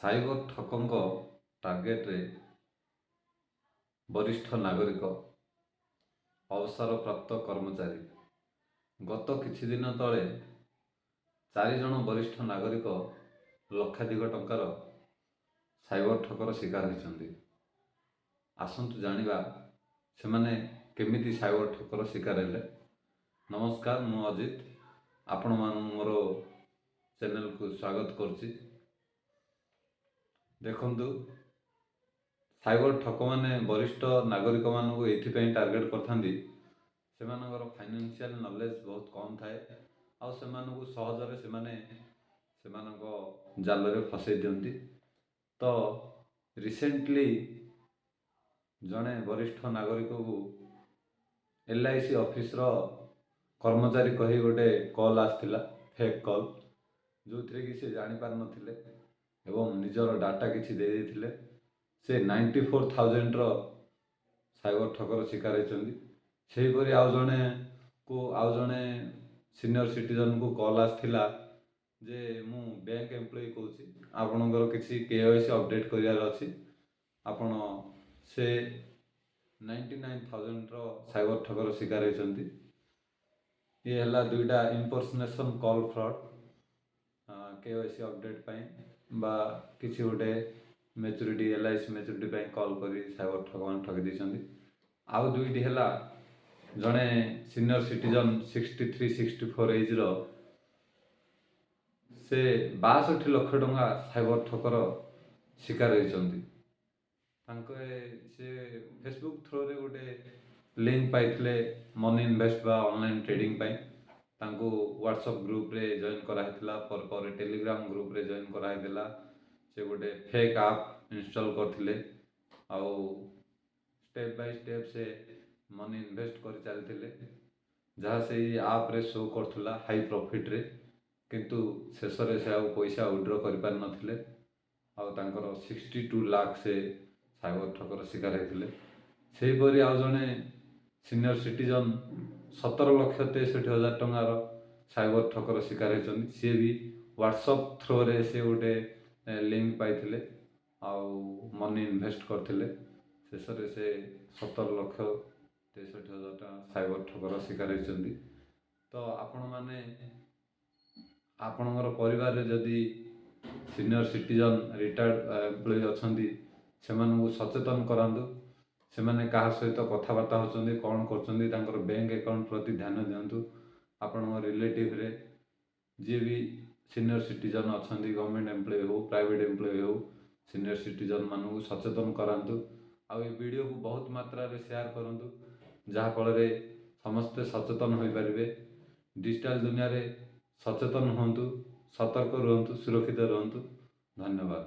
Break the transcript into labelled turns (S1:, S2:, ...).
S1: Cyber ଠକଙ୍କ ଟାର୍ଗେଟରେ ବରିଷ୍ଠ ନାଗରିକ, ଅବସରପ୍ରାପ୍ତ କର୍ମଚାରୀ। ଗତ କିଛି ଦିନ ତଳେ ଚାରିଜଣ ବରିଷ୍ଠ ନାଗରିକ ଲକ୍ଷାଧିକ ଟଙ୍କାର ସାଇବର ଠକର ଶିକାର ହୋଇଛନ୍ତି। ଆସନ୍ତୁ ଜାଣିବା, ସେମାନେ କେମିତି ସାଇବର ଠକର ଶିକାର ହେଲେ। ନମସ୍କାର, ମୁଁ ଅଜିତ, ଆପଣମାନଙ୍କୁ ମୋର ଚ୍ୟାନେଲକୁ ସ୍ୱାଗତ କରୁଛି। ଦେଖନ୍ତୁ, ସାଇବର ଠକମାନେ ବରିଷ୍ଠ ନାଗରିକମାନଙ୍କୁ ଏଇଥିପାଇଁ ଟାର୍ଗେଟ୍ କରିଥାନ୍ତି, ସେମାନଙ୍କର ଫାଇନାନ୍ସିଆଲ ନଲେଜ ବହୁତ କମ୍ ଥାଏ ଆଉ ସେମାନଙ୍କୁ ସହଜରେ ସେମାନେ ସେମାନଙ୍କ ଜାଲରେ ଫସେଇ ଦିଅନ୍ତି। ତ ରିସେଣ୍ଟଲି ଜଣେ ବରିଷ୍ଠ ନାଗରିକକୁ ଏଲ୍ଆଇସି ଅଫିସର କର୍ମଚାରୀ କହି ଗୋଟେ କଲ୍ ଆସିଥିଲା, ଫେକ୍ କଲ୍, ଯେଉଁଥିରେ କି ସେ ଜାଣିପାରିନଥିଲେ ଏବଂ ନିଜର ଡାଟା କିଛି ଦେଇ ଦେଇଥିଲେ। ସେ 94,000ର ସାଇବର ଠକର ଶିକାର ହୋଇଛନ୍ତି। ସେହିପରି ଆଉ ଜଣେ ସିନିୟର ସିଟିଜନକୁ କଲ୍ ଆସିଥିଲା ଯେ, ମୁଁ ବ୍ୟାଙ୍କ ଏମ୍ପ୍ଲୟି କହୁଛି, ଆପଣଙ୍କର କିଛି କେୱାଇସି ଅପଡ଼େଟ୍ କରିବାର ଅଛି ଆପଣ। ସେ 99,000ର ସାଇବର ଠକର ଶିକାର ହୋଇଛନ୍ତି। ଇଏ ହେଲା ଦୁଇଟା ଇମ୍ପର୍ସନେସନ୍ କଲ୍ ଫ୍ରଡ଼୍। କେୱାଇସି ଅପଡ଼େଟ୍ ପାଇଁ ବା କିଛି ଗୋଟେ ମ୍ୟାଚୁରିଟି, ଏଲ୍ଆଇସି ମ୍ୟାଚୁରିଟି ପାଇଁ କଲ୍ କରି ସାଇବର ଠକମାନେ ଠକି ଦେଇଛନ୍ତି। ଆଉ ଦୁଇଟି ହେଲା, ଜଣେ ସିନିୟର ସିଟିଜନ୍, 63-64 ଏଜ୍ର, ସେ 62 ଲକ୍ଷ ଟଙ୍କା ସାଇବର ଠକର ଶିକାର ହୋଇଛନ୍ତି। ତାଙ୍କ ସେ ଫେସବୁକ୍ ଥ୍ରୋରେ ଗୋଟେ ଲିଙ୍କ ପାଇଥିଲେ ମନି ଇନଭେଷ୍ଟ ବା ଅନଲାଇନ୍ ଟ୍ରେଡ଼ିଂ ପାଇଁ। ତାଙ୍କୁ ହ୍ୱାଟ୍ସଅପ୍ ଗ୍ରୁପ୍ରେ ଜଏନ୍ କରାହେଇଥିଲା, ପରେ ପରେ ଟେଲିଗ୍ରାମ ଗ୍ରୁପ୍ରେ ଜଏନ୍ କରାହେଇଥିଲା। ସେ ଗୋଟେ ଫେକ୍ ଆପ୍ ଇନଷ୍ଟଲ୍ କରିଥିଲେ ଆଉ ଷ୍ଟେପ୍ ବାଇ ଷ୍ଟେପ୍ ସେ ମନି ଇନଭେଷ୍ଟ କରି ଚାଲିଥିଲେ, ଯାହା ସେଇ ଆପ୍ରେ ଶୋ କରୁଥିଲା ହାଇ ପ୍ରଫିଟ୍ରେ। କିନ୍ତୁ ଶେଷରେ ସେ ଆଉ ପଇସା ୱିଡ୍ର କରିପାରିନଥିଲେ ଆଉ ତାଙ୍କର 62 ଲାଖ ସେ ସାଇବର ଠକର ଶିକାର ହେଇଥିଲେ। ସେହିପରି ଆଉ ଜଣେ ସିନିୟର ସିଟିଜନ୍ 17,63,000 ଟଙ୍କାର ସାଇବର ଠକର ଶିକାର ହେଇଛନ୍ତି। ସିଏ ବି ହ୍ୱାଟ୍ସଅପ୍ ଥ୍ରୋରେ ସେ ଗୋଟେ ଲିଙ୍କ ପାଇଥିଲେ ଆଉ ମନି ଇନଭେଷ୍ଟ କରିଥିଲେ। ଶେଷରେ ସେ 17,63,000 ଟଙ୍କା ସାଇବର ଠକର ଶିକାର ହେଇଛନ୍ତି। ତ ଆପଣମାନେ ଆପଣଙ୍କର ପରିବାରରେ ଯଦି ସିନିୟର ସିଟିଜନ୍, ରିଟାୟାର୍ଡ଼ ଏମ୍ପ୍ଲୟି ଅଛନ୍ତି, ସେମାନଙ୍କୁ ସଚେତନ କରାନ୍ତୁ। ସେମାନେ କାହା ସହିତ କଥାବାର୍ତ୍ତା ହେଉଛନ୍ତି, କ'ଣ କରୁଛନ୍ତି, ତାଙ୍କର ବ୍ୟାଙ୍କ ଆକାଉଣ୍ଟ ପ୍ରତି ଧ୍ୟାନ ଦିଅନ୍ତୁ। ଆପଣଙ୍କ ରିଲେଟିଭରେ ଯିଏ ବି ସିନିୟର ସିଟିଜନ୍ ଅଛନ୍ତି, ଗଭର୍ଣ୍ଣମେଣ୍ଟ ଏମ୍ପ୍ଲୟି ହେଉ, ପ୍ରାଇଭେଟ୍ ଏମ୍ପ୍ଲୟି ହେଉ, ସିନିୟର ସିଟିଜନ୍ମାନଙ୍କୁ ସଚେତନ କରାନ୍ତୁ ଆଉ ଏ ଭିଡ଼ିଓକୁ ବହୁତ ମାତ୍ରାରେ ସେୟାର କରନ୍ତୁ, ଯାହାଫଳରେ ସମସ୍ତେ ସଚେତନ ହୋଇପାରିବେ। ଡିଜିଟାଲ ଦୁନିଆରେ ସଚେତନ ହୁଅନ୍ତୁ, ସତର୍କ ରୁହନ୍ତୁ, ସୁରକ୍ଷିତ ରୁହନ୍ତୁ। ଧନ୍ୟବାଦ।